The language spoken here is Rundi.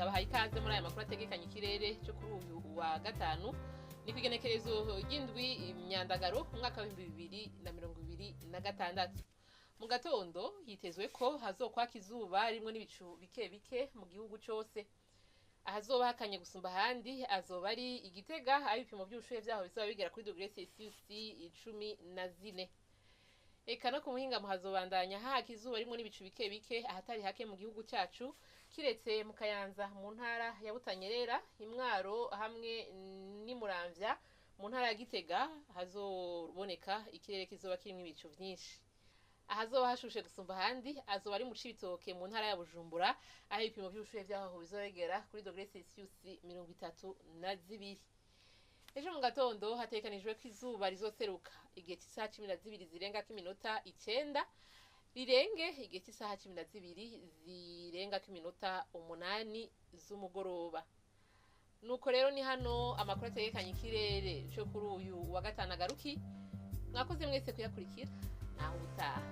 Ndabahaye ikaze muri aya makuru ategekanya ikirere cyo kuri uyu wa gatanu, ni ku igenekerezo ry'indwi imyandagaro umwaka wa 2026. Mu gatondo hitezwe ko hazokwaka izuba rimwe n'ibicu bike bike mu gihugu cose. Ahazoba hakanye gusumba ahandi azoba ari Igitega, aho ibipimo by'ubushuhe vyaho bizoba bigera kuri dogere Celsius 14. Eka no ku muhingamo hazobandanya haka izuba rimwe n'ibicu bike bike ahatari hake mu gihugu cyacu, kiretse mu Kayanza mu ntara ya Butanyerera, Imwaro hamwe n'imuramvya mu ntara ya Gitega hazoboneka ikirere kizoba kirimwo ibicu vyinshi. Ahazoba hashushe gusumba ahandi azoba ari mu Cibitoke mu ntara ya Bujumbura, aho ibipimo vy'ubushuhe vyaho bizogera kuri dogere Celsius 32. Ejo mu gatondo hategekanijwe ko izuba rizoseruka igihe cy'isaha 12 zirengako iminota 9, rirenge igihe cy'isaha 12 zirengako iminota 8 z'umugoroba. Nuko rero ni hano amakuru ategekanya ikirere cyo kuri uyu wa gatanu agaruki. Mwakoze mwese kuyakurikira, naho ubutaha.